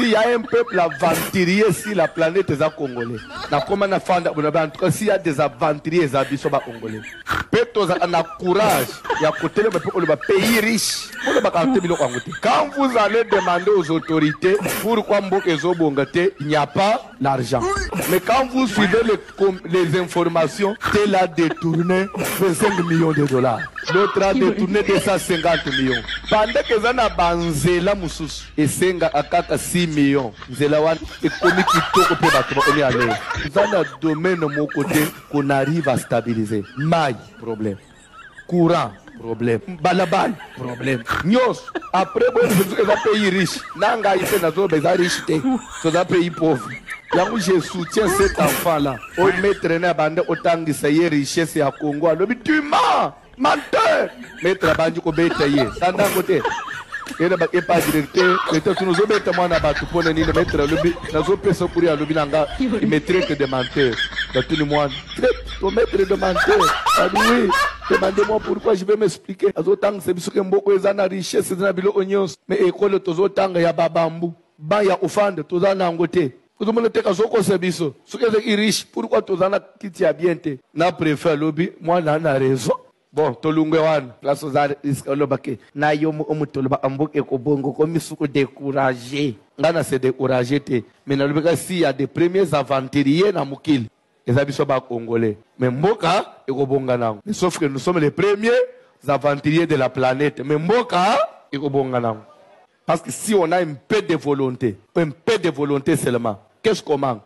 S'il y a un peuple aventurier sur la planète eza congolais. Nakoma na fanda en tout cas s'il y a des aventuriers eza biso ba congolais. Pe tozalaka na courage ya kotelema pe koloba pays riche. Bolobaka te biloko yango te. Quand vous allez demander aux autorités pourquoi mboka ezobonga te, il n'y a pas l'argent. Mais quand vous suivez les informations, tel a détourné 25 millions de dollars. L'autre a détourné 250 millions. Pendant que eza na banzela mosusu esengaka kaka 6 millions, nzela wana ekomi kitoko mpe bato bakomi à l'aise. Eza na domaine moko te qu'on arrive à stabiliser. Mai, problème. Courant, problème. Balabala, problème. Nyonso. Après boyebisa biso eza pays riche. Na ngai mpe nazoloba eza riche te. Toza pays pauvre. Yango je soutiens cet enfant là. Oyo maître na abanda otangisa ye richesse ya Congo alobi tu mens, menteur. Maître abandi kobeta ye. Tanda yango te. Ye na epa directeur, directeur tuna ozobeta mwana bato mpo na nini? Maître alobi nazopesa cours alobi na nga il me traite de menteur. Natuni mwana traite ton maître de menteur. Alobi oui, demandez-moi pourquoi, je vais m'expliquer. Azotangisa biso ke mboko eza na richesse, eza na biloko nyonso, mais ekolo tozotanga ya babambu ban ya ofanda toza na yango te. Ozomona te kazokosa biso. Soki ezalaki riche, pourquoi toza na kiti ya bien te? Na préfet alobi mwana na raison. Bon, tolungwe wana place oza risque oloba ke na yo moko moto olobaka mboka ekobonga okomi suku découragé. Nga na se découragé te, mais nalobi kaka s'il y a des premiers aventuriers na mokili eza biso ba congolais, mais mboka ekobonga nango. Mais sauf que nous sommes les premiers aventuriers de la planète, mais mboka ekobonga nango. Parce que si on a un peu de volonté, un peu de volonté seulement, qu'est-ce qu'on manque?